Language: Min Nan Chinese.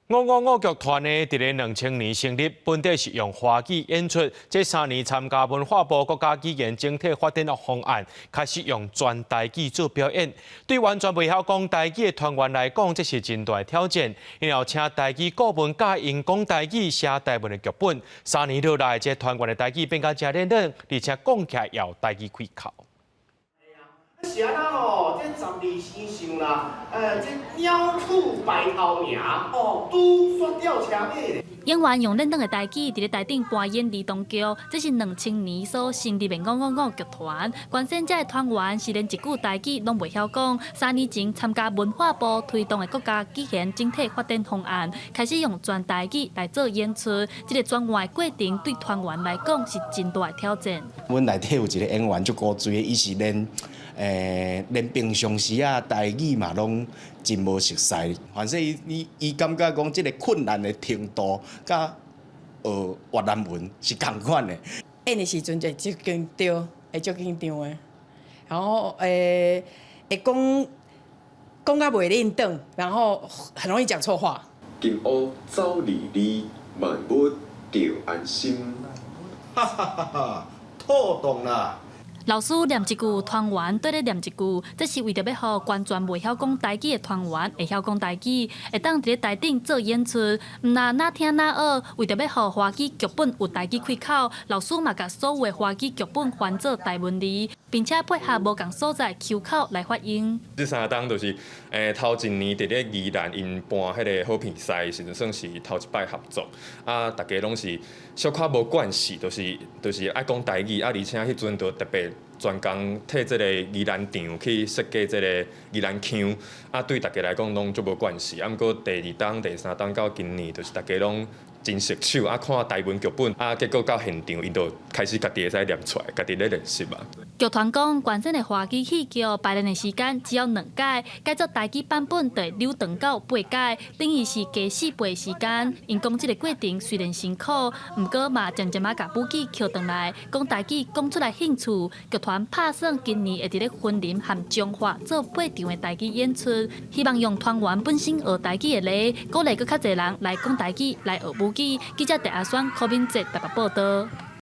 五五五劇團呢，佇咧2000年成立，本底是用華語演出。這3年參加文化部國家語言整體發展的方案，開始用全台語做表演。對完全袂曉講台語的團員來講，這是真大的挑戰。然後請台語顧問教𪜶講台語、寫台文的劇本。3年落來，這團員的台語變甲誠輪轉，而且講起來也有台語開口。是按怎吼？這十二生肖啦，這鳥兔白頭名，哦，豬煞吊車尾。演員用輪轉的台語佇咧台頂搬演兒童劇，這是2000年所成立的五五五劇團。關選這个團員是連一句台語攏袂曉講。3年前參加文化部推動的國家語言整體發展方案，開始用全台語來做演出。這個轉換的過程對團員來講是真大的挑戰。阮內底有一個演員足古錐的，伊是連平常時啊台語嘛攏真無熟似，反正伊感覺講這个困難的程度，佮學越南文是仝款的。演的時陣就足緊張，會足緊張的，然後會講講甲袂輪轉，然後很容易講錯話。金烏走離離，萬物著安心。哈哈哈哈，妥當啦！老師念一句，團員綴咧念一句，這是為著欲予完全袂曉講台語的團員會曉講台語，會當佇咧台頂做演出，毋但若聽若學。為著欲予華語劇本有台語開口，老師嘛共所有的華語劇本翻做台文字，並且配合無仝所在腔口來發音。這三冬就是頭一年佇咧宜蘭𪜶辦彼个好片賽時陣，算是頭一擺合作，啊，逐家攏是小可無慣勢，就是愛講台語，啊，而且彼陣就特別專工替這个宜蘭場去設計這个宜蘭腔，啊，對逐家來講攏足無慣勢。啊，毋過第二冬、第三冬到今年，就是逐家攏真熟手，啊，看台文劇本，啊，結果到現場，𪜶就開始家己會使念出來，家己咧練習啊。劇團講，原先的華語戲劇排練的時間只要兩改，改做台語版本就會扭長到八改，等於是加4倍時間。𪜶講這个過程雖然辛苦，毋過嘛漸漸仔共母語抾轉來，講台語講出來興趣。劇團拍算今年會佇咧雲林和彰化做八場的台語演出，希望用團員本身學台語的禮，鼓勵閣較濟人來講台語，來學母語。記者鄭阿雙、柯敏哲台北報導。